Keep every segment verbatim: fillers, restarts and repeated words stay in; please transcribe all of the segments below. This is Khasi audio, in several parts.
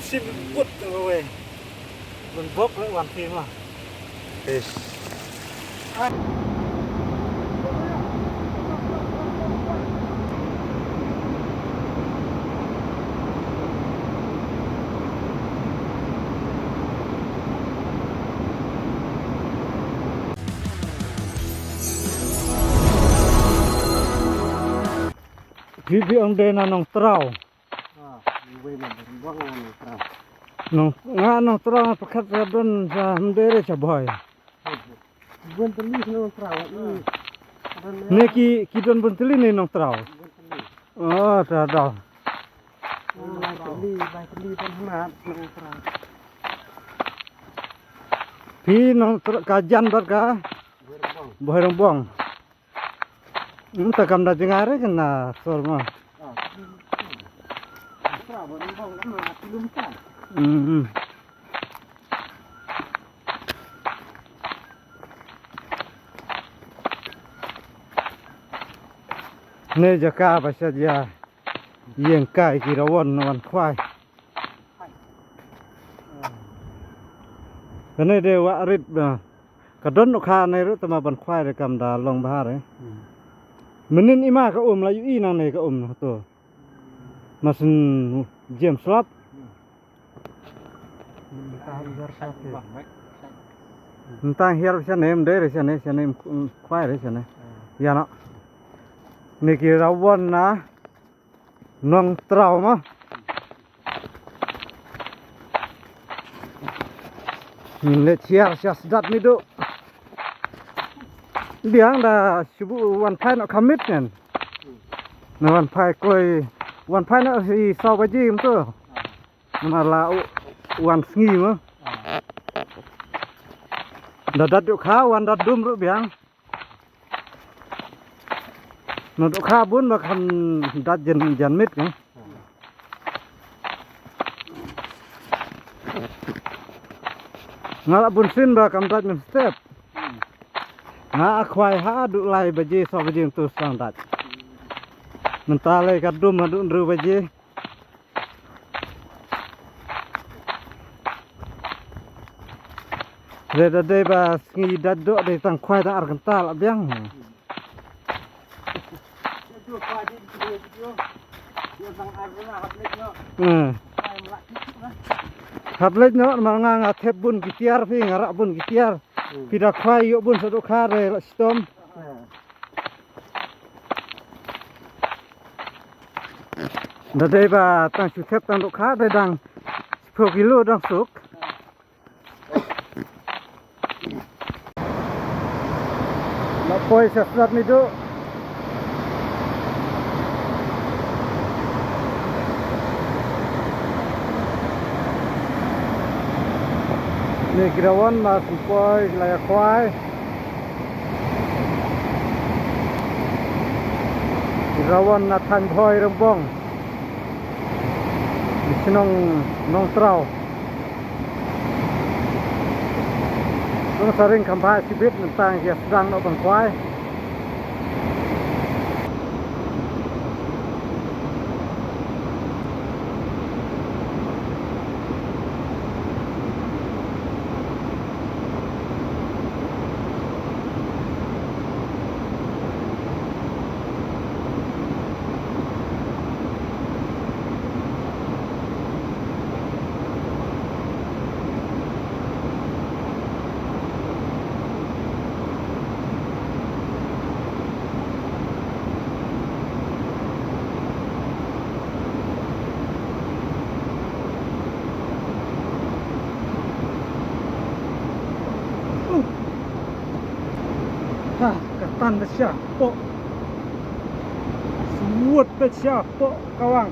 Sim put ka wei. Bun bok le wan phi ma. Ish. Phi phi ong dei na Nongtraw. Ah, wei na Nongtraw, Nongtraw. Nong, nga Nongtraw nga pyrkhat ka don sa Mdei re sa Bhoi. Bun tylli na Nongtraw, i. Ne ki, ki don bun tylli ne Nongtraw. Bun tylli. Oh, ta da. Oh, lai tylli, lai tylli don hna Nongtraw. Phi Nongtraw ka jan bad ka Bhoi Rangbong. Bhoi Rangbong. Hmm, ta kam da jngai re kan na sor ma. Hmm, hmm. Ne jaka ba sha jia ïeng kai ki rawon wan khwai. Kane de wa rit ba. Ka don dohkha ne ruh tama ban khwai re kam da long bha re. Hmm. Mynnin ima ka um la ïohi nangne ka um na to. Masin James Lap. Hmm. Mynta hiar shane, Mdei re shane, shane khwai re shane. Hmm. Ïa na. Ne ki rawon na Nongtraw ma. Ngin leit hiar sha Sdat Mihduh. Biang da shu wan phai noh kham miet ngan. Na wan phai kloi, wan phai noh hi saw baje kumto. Namar la u wan sngi ma. Da dat dohkha, wan dat dum ruh biang. Na dohkha bun ba kham dat jan, jan miet ka. Nga la bun sien ba kam dat mynstep. Nga khwai haduh lai baje, saw baje tu sdang dat. Mynta lei ka dum haduh hynriew baje. Re da dei ba sngi dat doh dei tang khwai tang ar kynta la biang. Hmm. Hap leit noh, namar nga nga thep bun ki tiar phi, nga rah bun ki tiar. Hmm. Phi da khwai ïoh bun sa dohkha re la shitom. Hmm. Da dei ba tang shu thep tang dohkha dei dang shiphew kilo dang suk. La poi sha Sdat Mihduh. Ne ki rawon ma shu poi la ïa khwai. Rawon na thaiñ Bhoi Rangbong. Shnong Nongtraw. Nong Saring kham bha shibit, mynta ngi ïa sdang noh ban khwai. Ha, ka tan da sha poh. Suwut da sha poh kawang.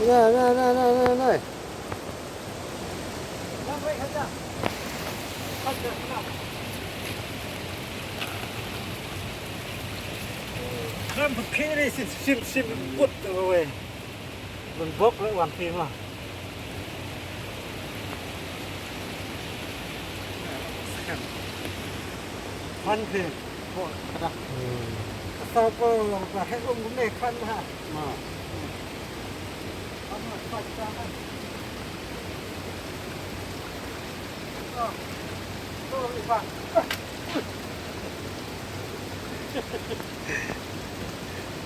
Nai, nai, nai, nai, nai, nai. Kan phi ni sim, sim, sim, put away. Ban bok leh wan phi ma. Wan phi. Bok kada. Hmm. Ka saw ko ka heh um ne kan ha. Ma. Kan ma ka ja ha.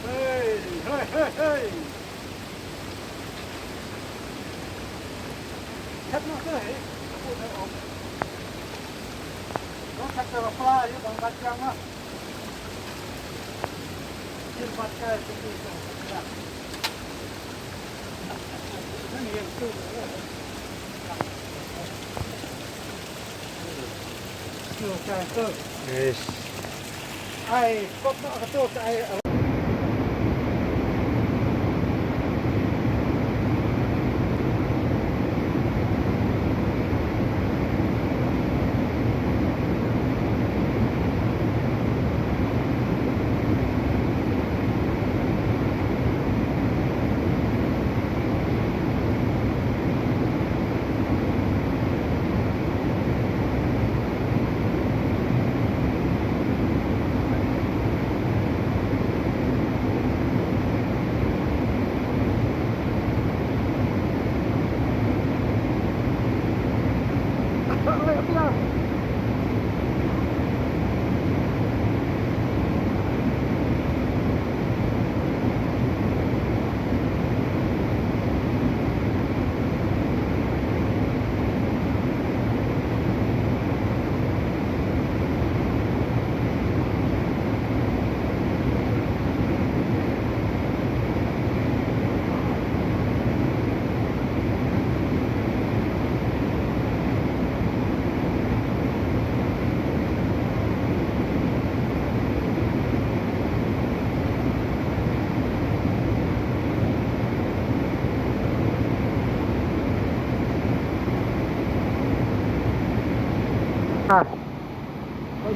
Hey, hey, hey, hey. Thep noh te, eh. Thep noh te, oh. Noh thep te ba pla, ïa bang bat jang ah. Jin bat kai te ki jang. Ni yang tu. Yes. Ai, kop noh ka tu, ai. Ah.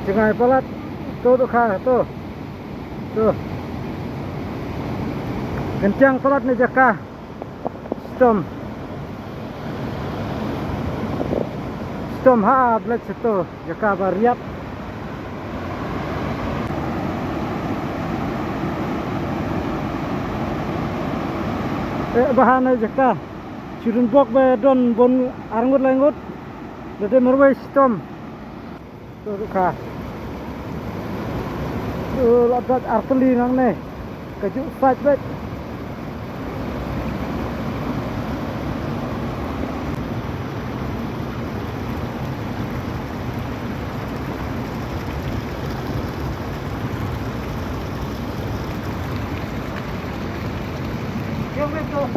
Jngai palat. Tu, tu kha, tu. Tu. Kyntiang palat ne jaka. Stom. Stom ha blet sito. Jaka ba riat. Eh, ba ha ne jaka. Chirun bok ba don bon arngut laingut. Lade marwei stom. Tu, tu kha. Tu, la dat artylli nangne. Ka ju sait bet. Yang betul.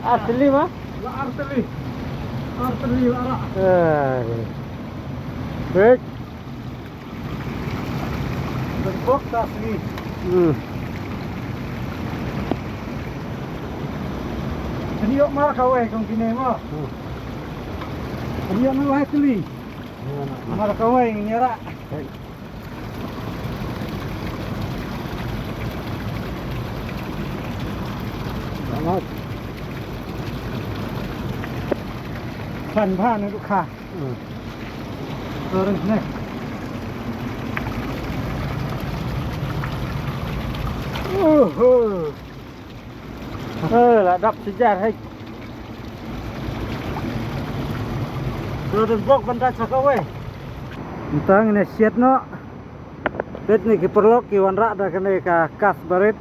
Artylli ma? La artylli. Artylli la ra. Eh. Baik. Bok ta sngi. Hmm. Kan ïoh mar kawei kong kine ma. Hmm. Kan ïoh mar wahai tylli. Iya, nak. Mar kawei ngin ïarap. Baik. Selamat. San bha ne dukha. Hmm. Turun ne. Uhu. Eh, la dap sijar, hei. Turun bok ban da chaka wei. Tang ne siat no. Peit ne ki paralok ki wanrah da kane ka kas barit.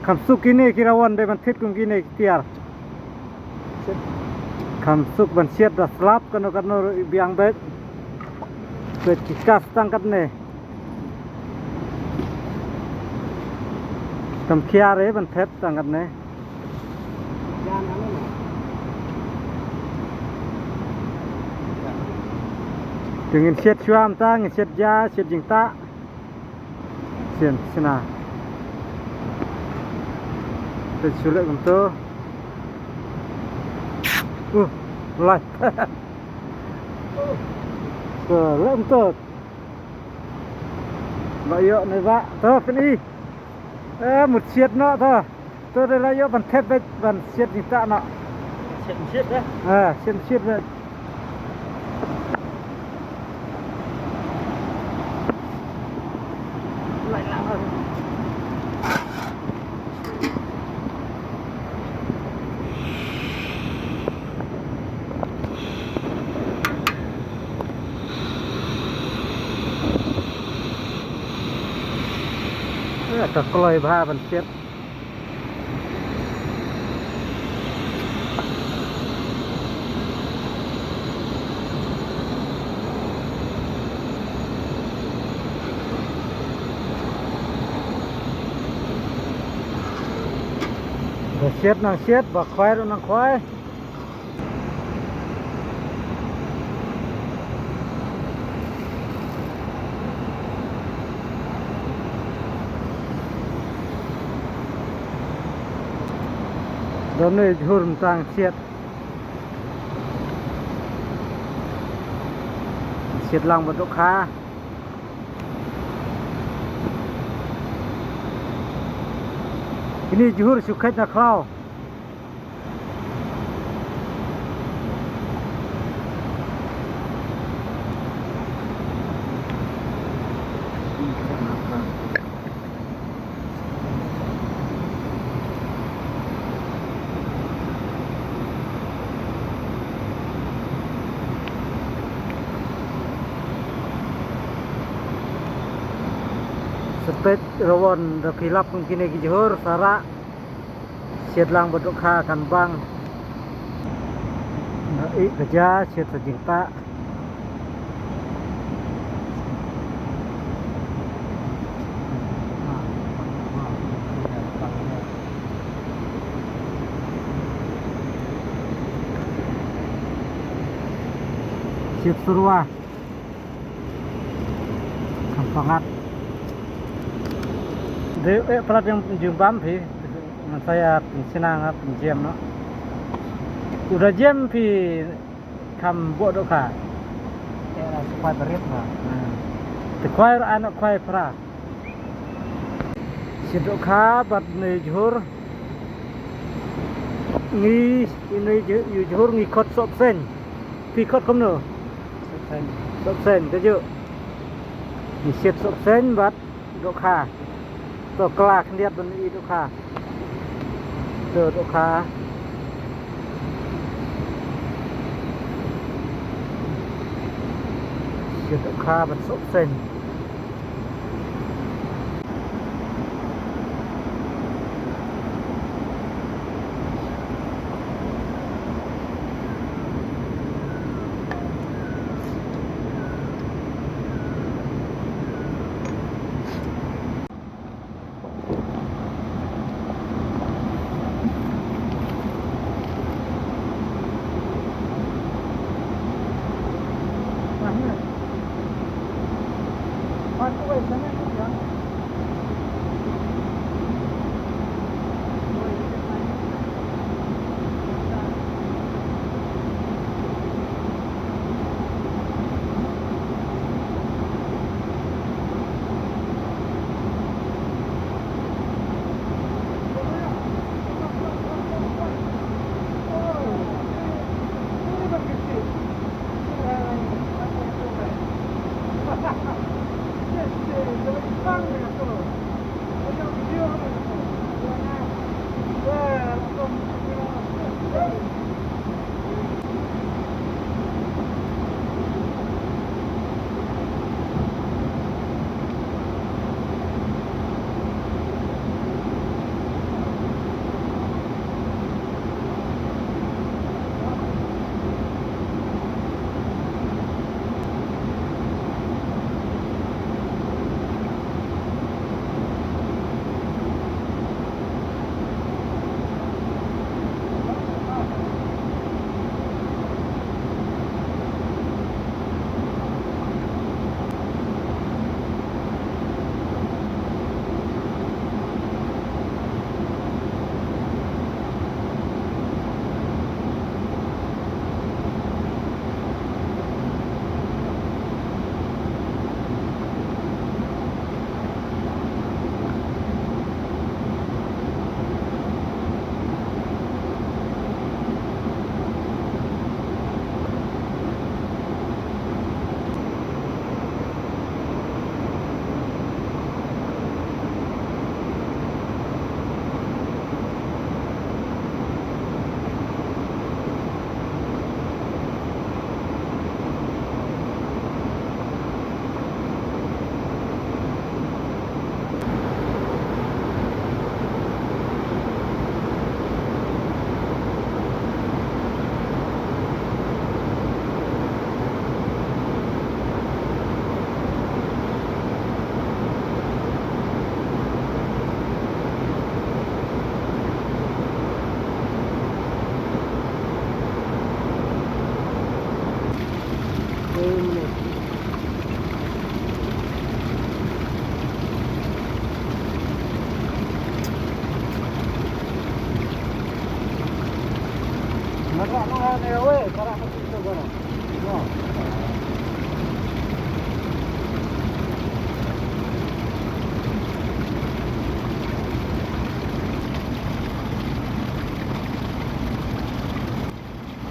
Kham suk kine ki rawon dei ban thied kum kine ki tiar. Kham suk ban siat da slap kano kano ruh i biang beit. Peit ki kas tang katne. Kam khia re ban thep tang katne. Te ngin siat shuwa mynta, ngin siat ja, siat jingtah. Sien, sien na. Te shu leh kumto. Uh, lai. Te leh kumto. Ba ïoh ne ba. To, pyn-i. Eh, mut siat noh to. To, dei la ïoh ban thep beit ban siat jingtah noh. Siat, siat beit. Ah, siat, siat beit. Eh, ka kloi bha ban siat. Ba siat nang siat, ba khwai ruh nang khwai. Don ne jhur mynta ngan siat. Siat lang bad dohkha. Kine jhur shu kheit na khlaw. Sa peit rawon da phi lap kum kine ki jhur sa rah. Siat lang bad dohkha kan bang. Nga ïeh ka ja, siat sa jingtah. Siat surwa. Kham pangat. Dei eh palat ïa jingbam phi. Ngan sa ïa pynshna nga pynjem noh. U da jem phi kham buh dohkha. Ïa, sa khwai barit nga. Hmm. Te khwai ruh ai noh khwai phra. Siat dohkha bad ne jhur. Ngi, ne jhur, ne jhur ngi khot sohpseiñ. Phi khot kumno? Sohpseiñ. Sohpseiñ, kajuh. Ngi siat sohpseiñ bad dohkha. To kylla khyndiat ban ïohi dohkha. To dohkha. Siat dohkha bad sohpseiñ.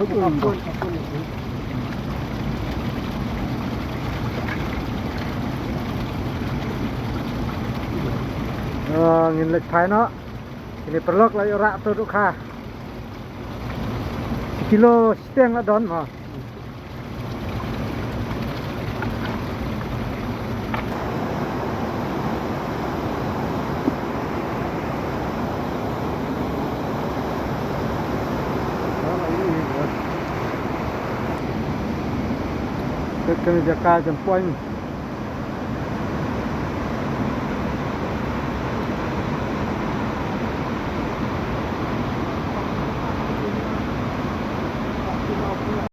Ui, ba. Ah, ngin leit phai noh. Kine paralok la ïoh rah to dohkha. Shi kilo shiteng la don mo. Kane jaka jam point.